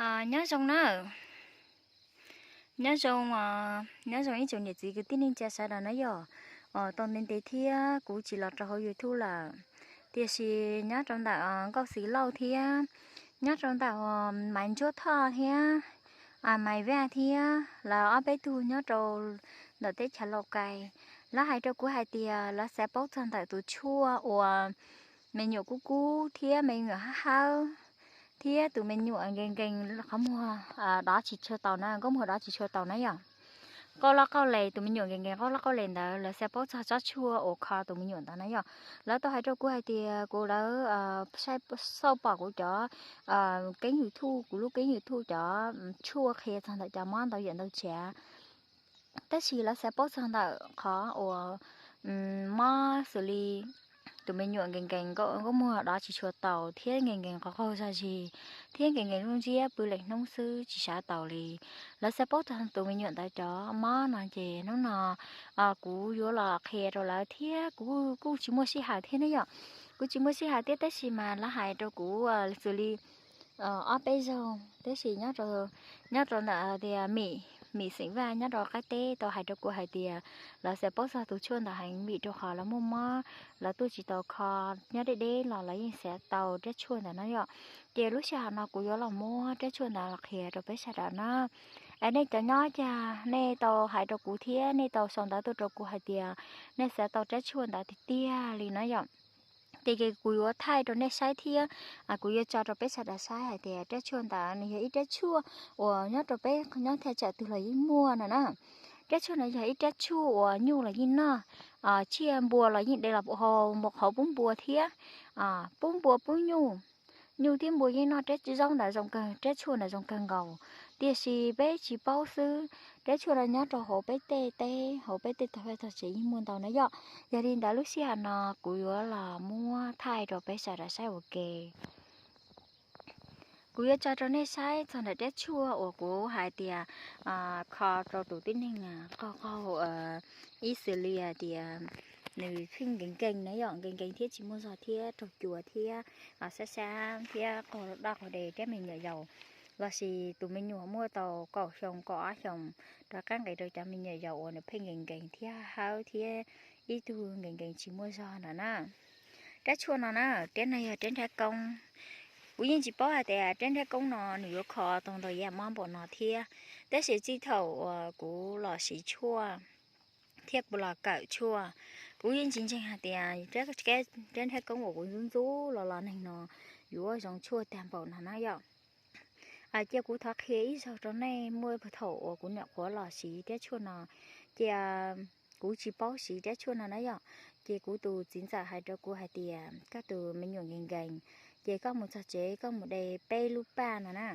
Nyob zoo na, nyob zoo, nyob zoo ib tsoom niam txiv kwv tij neej tsa sawv daws na yom. Tau ntev ntev thiab kuv tsis los rau hauv YouTube lawm, tiam sis nyob rau ntawm Nkauj Xis Lauj thiab nyob rau ntawm Maiv Ntsuab Thoj thiab Maiv Vaj thiab lawv ob peb tug nyob rau ntawm teb chaws Lauj Kais, lawv hais rau kuv hais tias lawv xav paub txog ntawm tus tshuaj uas me nyuam kub kub thiab me nyuam hawb hawb thiab tus me nyuam nkees nkees qhov muag dov tsis tshua taus na, nkauj muag dov tsis tshua taus na yom. Qauj loj qauj les, tus me nyuam nkees nkees qauj loj qauj les ntawd lawv xav paub txog tsob tshuaj uas kho tus me nyuam ntawd na yom. Lawv tau hais rau kuv hais tias kuv, lawv saib xauj pom kuv cov keeb YouTube, kuv lub keeb YouTube cov tshuaj qhia txog ntawm cov mob ntau yam ntau tsav, tab sis lawv xav paub txog ntawm qhov uas mob xws li tus me nyuam nkees nkees nkauj muag dov tsis tshua taus thiab nkees nkees qhov qaug zog zis thiab nkees nkees lub ntsiab pw leej hnub xwb tsis sawv taus li. Lawv xav paub txog tus me nyuam ntawd cov mob no ces hnub no kuv yuav los qhia rau lawv thiab kuv kuj tsis muaj sij hawm thiab ne yom. Kuv tsis muaj sij hawm thiab tab sis mas lawv hais rau kuv xws li ob peb zaug tab sis nyob rau ntawm tias Mim, Mim Xeem Vaj nyob rau qab teb tau hais rau kuv hais tias lawv xav paub txog tus tshuaj ntawd heev vim rau qhov lawv muaj mob, lawv tuaj tsis tau kho nyob deb deb los lawv yeej xav tau rab tshuaj ntawd na yom. Ces lub sij hawm no kuv yuav los muab rab tshuaj ntawd los qhia rau peb sawv daws na. Es nej cov nyob cas nej tau hais rau kuv thiab nej tau sau ntawv tuaj rau kuv hais tias nej xav tau rab tshuaj ntawd tiag tiag li na yom. Ces kuv yuav thaij rau nej saib thiab kuv yuav tso rau peb sawv daws saib hais tias rab tshuaj ntawd nws yog ib rab tshuaj uas nyob rau peb nyob thaj tsam twg los yeej muaj no na. Rab tshuaj no yog ib rab tshuaj uas nyuj los yeej noj, tsiaj npua los yeej de los hau qhov pub npua thiab, pub npua pub nyuj. Nyuj thiab npua yeej noj rab zaub ntawd zoo kawg, rab tshuaj ntawd zoo kawg nkaus. Tiam sis peb tsis paub xwb, rab tshuaj no nyob rau hauv peb tej teb, hauv peb tej tog vaj tog tsev yeej muaj ntau na yom. Yog li ntawd lub sij hawm no kuv yuav los muab thaij rau peb sawv daws saib ua ke. Kuv yuav tso rau nej saib txog ntawm rab tshuaj uas kuv hais tias kho rau tus tib neeg qaug qaug, ib xws li tias nws pheej nkees nkees na yom, nkees nkees thiab tsis muaj zog thiab raug cua thiab sab sab thiab qaug daj qaug de rab me nyuam yaus, lossis tus me nyuam muaj tau kaum xyoo kaum ob xyoos rov qab nqis rau cov me nyuam yaus uas nws pheej nkees nkees thiab hawb thiab ib tug nkees nkees tsis muaj zog no na. Rab tshuaj no na, rab no yog rab nrhab koob. Kuv yeej tsis paub hais tias rab nrhab koob no nws yuav kho tau ntau yam mob npaum no thiab, tab sis txij thaum uas kuv los siv tshuaj thiab kuv los kawm tshuaj, kuv yeej tsis ntseeg hais tias rab nrhab koob uas kuv ntxub ntxub los los neeg no yuav zoo tshuaj tag npaum no na yom. Cia kuv thov qhia ib zaug rau nej, muaj thaum uas kuv nyuam qhuav los siv rab tshuaj no, ces kuv tsis paub siv rab tshuaj no na yom. Ces kuv tus txiv ntxawm hais rau kuv hais tias koj tus me nyuam nkees nkees, ces koj mus txog tsev koj mus de peb lub paj no na.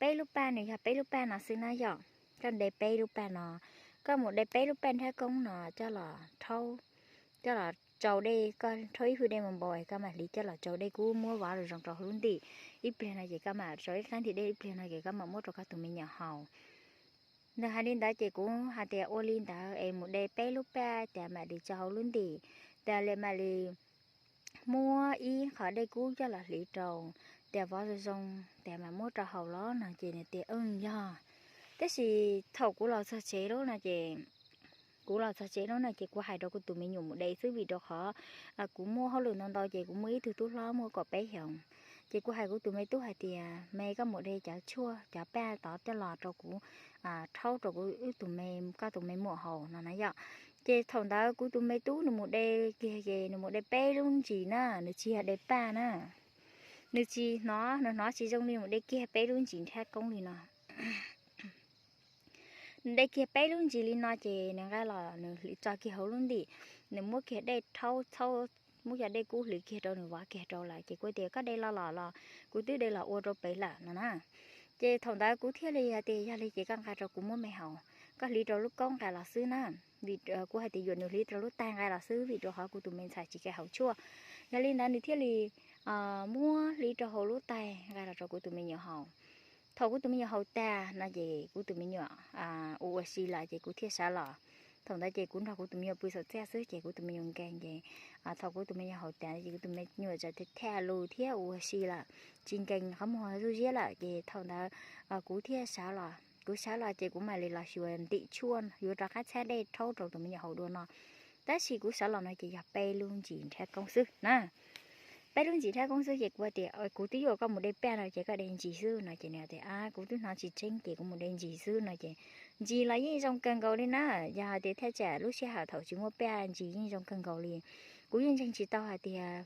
Peb lub paj, nws yog peb lub paj no xwb na yom. Koj de peb lub paj no, koj mus de peb lub paj nrhab koob no coj los rhaub, coj los tsau dej, koj rhaub ib hwj dej npau npau es koj mam hliv coj los tsau dej kub muab vov zoo zoo rau hauv lub ntim. Ib pliag no ces koj mam tsau ib qab ntim dej, ib pliag no ces koj mam muab rau koj tus me nyuam haus. Nws hais li ntawd ces kuv hais tias ua li ntawd es mus de peb lub paj tas mam li tsau hauv lub ntim, tas li mam li muab ib qho dej kub coj los hliv rau, tas vov zoo zoo tas mam muab rau haus los no ces nws tias yog. Tab sis thaum kuv los txog tsev lub no ces, kuv los txog tsev lub no ces kuv hais rau kuv tus me nyuam mus de xwb vim rau qhov kuv muaj hauj lwm ntau ntau ces kuv muaj ib tug tub hlob muaj kaum peb xyoos. Ces kuv hais kuv tus me tub hais tias me koj mus de cov tshuaj cov paj tod coj los rau kuv rhaub rau kuv wb tus me, koj tus me muam haus no na yom. Ces thaum ntawd kuv tus me tub nws mus de kiag ces nws mus de peb lub ntsis na, nws tsis yog de paj na. Nws tsis hnov, nws hnov tsis zoo li mus de kiag peb lub ntsis nrhab koob li no. Nws de kiag peb lub ntsis li no ces nws nqa los nws hliv tso kiag hauv lub ntim, nws muab kiag dej rhaub txhaub, muab cov dej kub hliv kiag rau nws vov kiag rau lawm ces kuv tias koj de los los los, kuv twb de los ua rau pem lawm no na. Ces thaum ntawd kuv thiaj li hais tias yog li ces koj nqa rau kuv muab me haus, koj hliv rau lub koob nqa los xwb na. Vim kuv hais tias yuav nws hliv rau lub tais nqa los xwb vim rau qhov kuv tus me ntxhais tsis kam haus tshuaj. Yog li ntawd nws thiaj li muab hliv rau hauv lub tais nqa los rau kuv tus me nyuam haus. Thaum kuv tus me nyuam haus tag no ces kuv tus me nyuam ua ua si lawm ces kuv thiaj sawv los. Thaum ntawd ces kuv nrog kuv tus me nyuam pw saum txaj xwb ces kuv tus me nyuam nkees ces thaum kuv tus me nyuam haus tas ces kuv tus me nyuam txawm tham lus thiab ua si lawm, tsis nkees qhov muag zuj ziab lawm ces thaum ntawd kuv thiaj sawv los, kuv sawv los ces kuv mam li los xyuas ntim tshuaj yuav rov qab txhab dej rhaub rau tus me nyuam haus dua no. Tab sis kuv sawv los no ces yog peb lub ntsis nrhiab koob xwb na. Peb lub ntsis nrhiab koob xwb ces kuv tias, kuv twb yuam koj mus de paj no ces koj de ntsis xwb no ces nws tias, kuv twb hnov tsis tseeb ces kuv mus de ntsis xwb no ces ntsis los yeej zoo kawg nkaus li na. Yog hais tias thaj tsam lub sij hawm thaum tsis muaj paj ntsis yeej zoo kawg nkaus li. Kuv yeej ntseeg tsis tau hais tias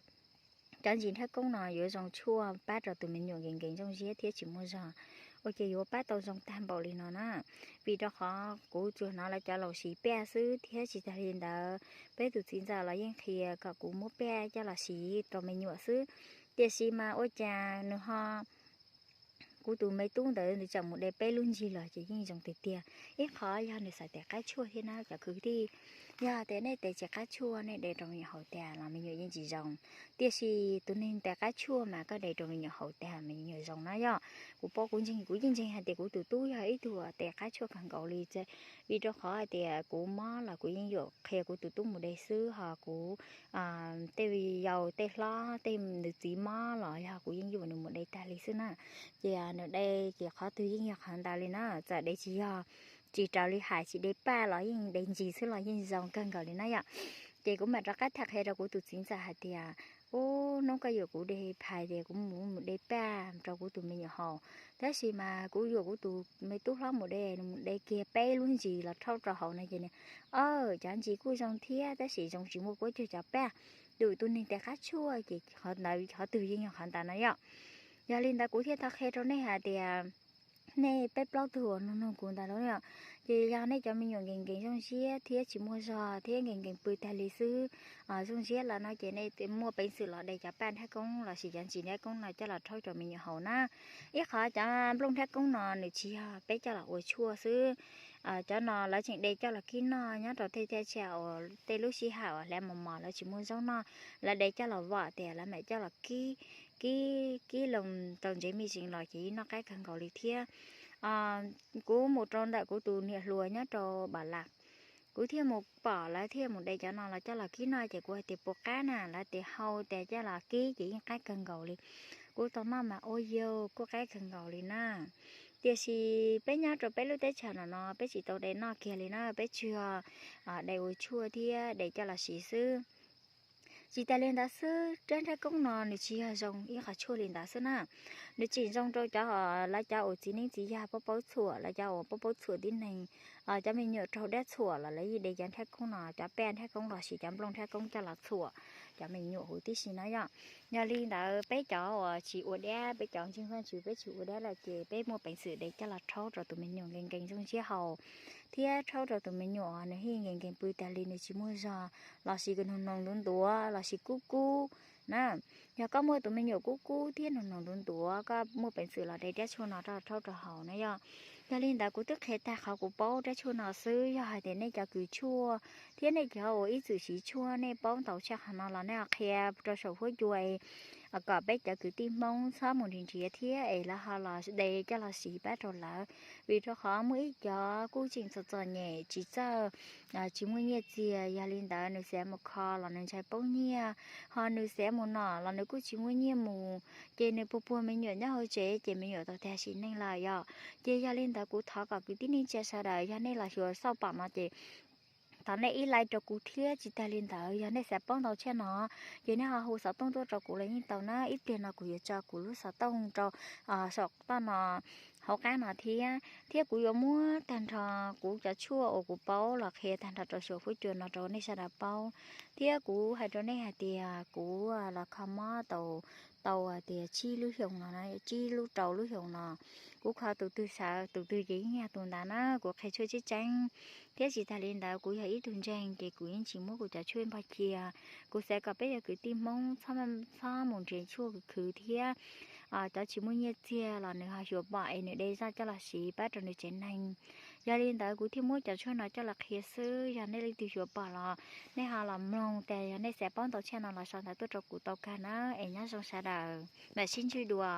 cov ntsis nrhiab koob no yuav zoo tshuaj pab rau tus me nyuam nkees nkees zoo siab thiab tsis muaj zog, ua cas yuav pab tau zoo tag npaum li no na. Vim rau qhov kuv tsuas hnov lawv cov laus siv paj xwb thiab tsis tas li ntawd peb tus txiv ntxawm los yeej qhia kom kuv muab paj coj los siv rau me nyuam xwb. Tiam sis mas ua cas nws ho kuv tus me tub ntawd nws tseem mus de peb lub ntsis los ces yeej zoo tiag tiag. Ib qhov yog nws xav tes qab tshuaj thiab na cov kwv tij. Yog tias nej tes tsis qab tshuaj nej de rau me nyuam haus tas los me nyuam yeej tsis zoo. Tiam sis tus neeg tes qab tshuaj mas koj de rau me nyuam haus tas me nyuam zoo na yom. Kuv paub kuv ntseeg, kuv yeej ntseeg hais tias kuv tus tub yog ib tug tes qab tshuaj kawg nkaus li. Vim rau qhov hais tias kuv mob los kuv yeej yuav qhia kuv tus tub mus de xwb ho kuv tej yau tej hlob tej nws txiv mob los yog kuv yeej yuav nws mus de tag li xwb na. Ces nws de ces qhov twg yeej yog qhov ntawd li na, txawm de tsis yog, tsis raws li hais tsis de paj los yeej de ntsis xwb los yeej zoo kawg nkaus li na yom. Ces kuv mam rov qab tham qhia rau kuv tus txiv ntxawm hais tias, ub, hnub koj yuam kuv de phais tias kuv mus mus de paj rau kuv tus me nyuam haus, tab sis mas kuv yuam kuv tus me tub hlob mus de, nws mus de kiag peb lub ntsis los rhaub rau haus no ces nws, o, cov ntsis kuj zoo thiab tab sis zoo tsis muaj kuab cuag cov paj. Tus tus neeg tes qab tshuaj ces qhov ntawd qhov twg yeej yog qhov ntawd na yom. Yog li ntawd kuv thiaj tau qhia rau nej hais tias nej peb plaub tug uas nug nug kuv ntawd los, ces yog nej cov me nyuam nkees nkees zoo siab thiab tsis muaj zog thiab nkees nkees pw tag li xwb, zoo siab lawm no ces nej muaj peev xwm los de cov paj nrhiab koob lossis cov ntsis nrhiab koob no coj los rhaub cov me nyuam haus na. Ib qhov cov nplooj nrhiab koob no nws tsis yog peb coj los ua tshuaj xwb. Cov no lawv tseem de coj los kib noj nyob rau tej thaj tsam uas tej lub sij hawm uas hlav mos mos lawv tsis muaj zaub noj, lawv de coj los vom tias lawv mam coj los kib, kib kib loo rau ntsev me ntsis los ces yeej noj qab kawg nkaus li thiab. Kuv mus rau ntawm kuv tus niam hluas nyob rau Npam Lam, kuv thiaj mus pom lawv thiaj mus de cov no los coj los kib noj ces kuv hais tias puas qab na, lawv tias hau tias coj los kib ces yeej qab kawg nkaus li. Kuv tau noj mas ua yau kuj qab kawg nkaus li na. Tiam sis peb nyob rau peb lub teb chaws no no peb tsis tau de noj kiag li na, peb tsuas de ua tshuaj thiab de coj los siv xwb. Tsis tas li ntawd xwb, rab nrhiab koob no nws tsis yog zoo ib qhov tshuaj li ntawd xwb na. Nws tseem zoo rau cov, lawv cov uas txiv neeb txiv yaig paub paub txhuam, lawv cov uas paub paub txhuam tib neeg, cov me nyuam raug dab txhuam los lawv yeej de cov nrhiab koob no, cov paj nrhiab koob lossis cov nplooj nrhiab koob coj los txhuam cov me nyuam huv tib si na yom. Yog li ntawd peb cov uas tsis ua dab, peb cov ntseeg Vajtswv peb tsis ua dab lawm ces peb muaj peev xwm de coj los rhaub rau tus me nyuam nkees nkees zoo siab haus, thiab rhaub rau tus me nyuam nws yeej nkees nkees pw tas li nws tsis muaj zog, lossis nws hnoos ntuav ntuav lossis kub kub na. Yog koj muaj tus me nyuam kub kub thiab hnoos hnoos ntuav ntuav koj muaj peev xwm los de rab tshuaj no rau rhaub rau haus na yom. Yog li ntawd kuv twb qhia tag qhov kuv paub rab tshuaj no xwb, yog hais tias nej cov kws tshuaj thiab nej cov uas ib txwm siv tshuaj nej paub ntau tshaj qhov no los nej ho qhia rau saum huab cua kom peb cov kwv tij Hmoob txhob mus nrhiav nrhiav thiab es lawv ho los de coj los siv pab rau lawv. Vim rau qhov muaj ib cov kuj tseem txom txom nyem tsis txawj, tsis muaj nyiaj txiag, yog li ntawd nws xav mus kho los nws ntshai poob nyiaj, ho nws xav mus nom los nws kuj tsis muaj nyiaj mus, ces nws puag puag me nyuam nyob hauv tsev ces me nyuam tau tag sim neej lawm yom. Ces yog li ntawd kuv thov kom kwv tij neej tsa sawv daws yog nej los xyuas xauj pom no ces thov nej ib like rau kuv thiab. Tsis tas li ntawd yog nej xav paub ntau tshaj no ces nej ho hu xov tooj tuaj rau kuv los yeej tau na. Ib pliag no kuv yuav tso kuv lub xov tooj rau saum toj no hauv qab no thiab. Thiab kuv yuav muab tag nrho kuv cov tshuaj uas kuv paub los qhia tag nrho rau saum huab cua no rau nej sawv daws paub. Thiab kuv hais rau nej hais tias kuv los kho mob tau, tau hais tias tsib lub xyoos no, tsib lub rau lub xyoos no. Kuv kho tus twg sawv tus twg ces yeej yog tus ntawd na, kuv qhia tshuaj tseeb tseeb. Thiab tsis tas li ntawd kuv yog ib tug ntseeg ces kuv yeej tsis muab kuv cov tshuaj npog cia. Kuv xav kom peb cov kwv tij Hmoob txhob mus nrhiav tshuaj khwv khwv thiab cov tsis muaj nyiaj txiag los nws ho xyuas pom es nws de zaj coj los siv pab rau nws tsev neeg. Yog li ntawd kuv thiaj muab cov tshuaj no coj los qhia xwb. Yog nej leej twg xyuas pom los nej ho los mloog tas, yog nej xav paub ntau tshaj no los sau ntawv tuaj rau kuv tau kawg na. Es nyob zoo sawv daws, mam sib ntsib dua.